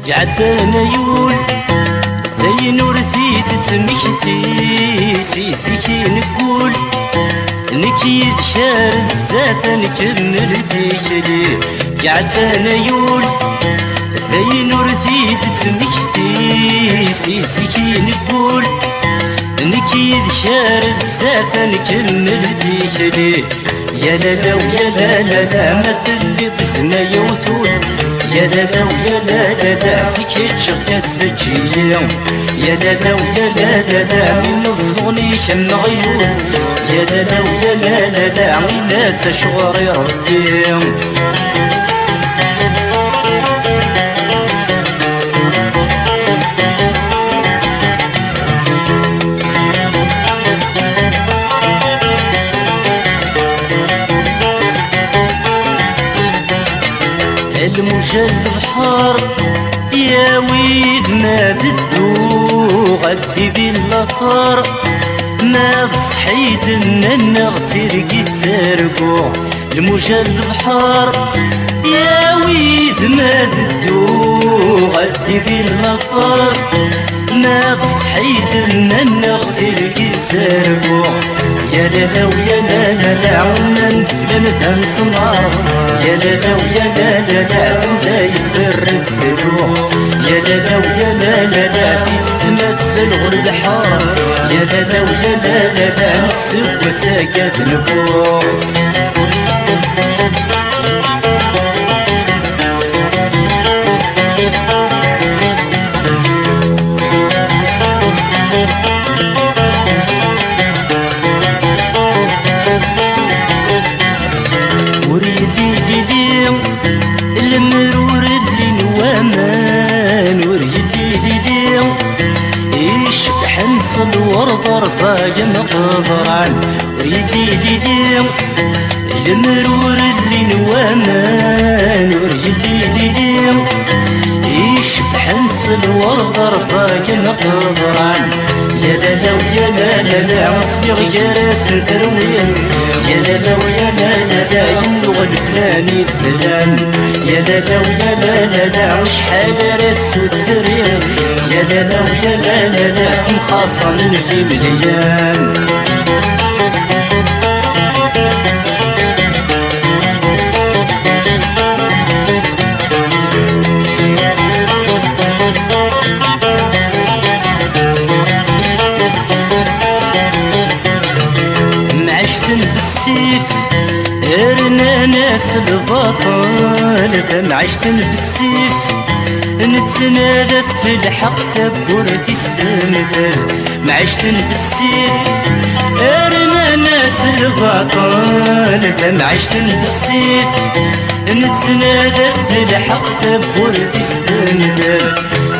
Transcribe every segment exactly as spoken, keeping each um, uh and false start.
Iɛeddan ay ul, d ayen ur t-id-ttmekti, si zik i neggul, nekk yid-k ar zdat ad nkemmel tikli. Iɛeddan ay ul, d ayen ur t-id-ttmekti, si zik i neggul, nekk yid-k ar zdat ad nkemmel tikli. Ya lala-w, ya lala, ma telliḍ d zzma-yaw tul. Ya lala-w, ya lala, zik i ččiɣ kazzakiyi. Ya lala-w, ya lala, imeẓẓuɣen-ik am uɣyul. Ya lala-w, ya lala, in-as acuɣer i Rebbi. Lmuja n lebḥer, yawi-d ma bedduɣ, ad d-ibin later, ma d ṣṣeḥ i d-nnan neɣ d tirgit ttarguɣ. Lmuja n lebḥer, yawi-d ma bedduɣ, ad d-ibin later, ma d ṣṣeḥ i d-nnan neɣ d tirgit ttarguɣ. Ya lala-w, ya lala, la, nnan flan d amesmar. Ya lala-w, ya lala, la, anda yebderret tluɣ. Ya lala-w, ya lala, la, tisetma tselɣ lebḥer. Ya lala-w, ya lala, la, seg wass-agi ad nfuɣ. Ur yelli lili, lemmer ur llin waman, ur yelli lili, icebbḥen s lwerḍ rẓagen qeḍran. Ur yelli lili, lemmer ur llin waman, ur yelli lili, icebbḥen s lwerḍ rẓagen qeḍran. Ya lala-w, ya lala, la, sliɣ gar-asen trewwin. Ya lala-w, ya lala, la, yennuɣ leflan i flan. Ya lala-w, ya lala, la, acḥal ara ssutren. Ya lala-w, ya lala, la, ttemxaṣamen f imelyan. Mɛict n bessif, rnan-as lbaṭel. Tamɛict n bessif, nettnada f lḥeqq, tawwurt-is temdel. Mɛict n bessif, rnan-as lbaṭel. Tamɛict n bessif, nettnada f lḥeqq, tawwurt-is temdel.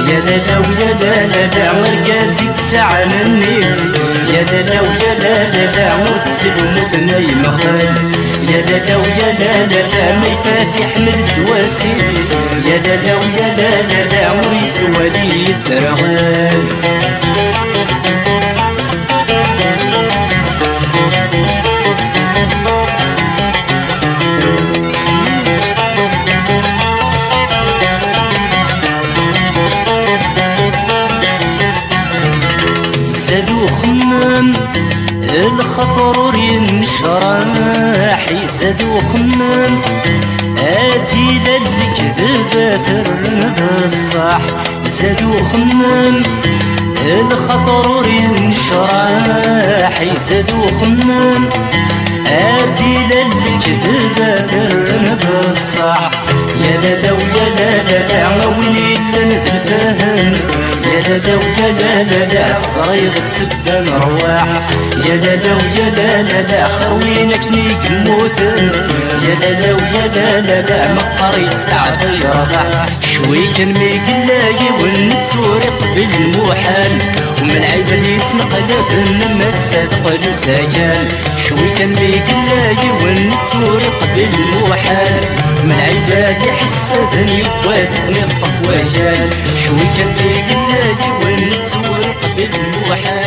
Ya lala-w, ya lala, la, argaz i yesɛan nnif. Ya lala-w, ya lala, la, ur tettlumu tnaymeɣ. Ya lala-w, ya lala, la, ma ifat iḥmel-d wasif. Ya lala-w, ya lala, la, ur yettwali yedderɣel. Zad uxemmem, lxaṭer ur yennecraḥ. Izad uxemmem, ad ilal lekdeb ad t-rren d ṣṣeḥ. Izad uxemmem, lxaṭer ur yennecraḥ. Izad uxemmem, ad ilal lekdeb ad t-rren d ṣṣeḥ. Yalaw yalala, a win yellan d lfahem. Yalaw yalala, teẓriḍ ssebba n rrwaḥ. Yalaw yalala, a win akken i yemmuten. Yalaw yalala, meqqar yesteɛfu yerḍa. Cwi kan mi yella yiwen nettur iqbel lmuḥal. Umelɛib ad yettneqlaben, massa teqqel s akal. Cwi kan mi yella yiwen nettur iqbel lmuḥal. Umelɛib ad iḥessaden yiwwas neṭṭef wakal. Cwi kan mi yella yiwen nettur iqbel lmuḥal.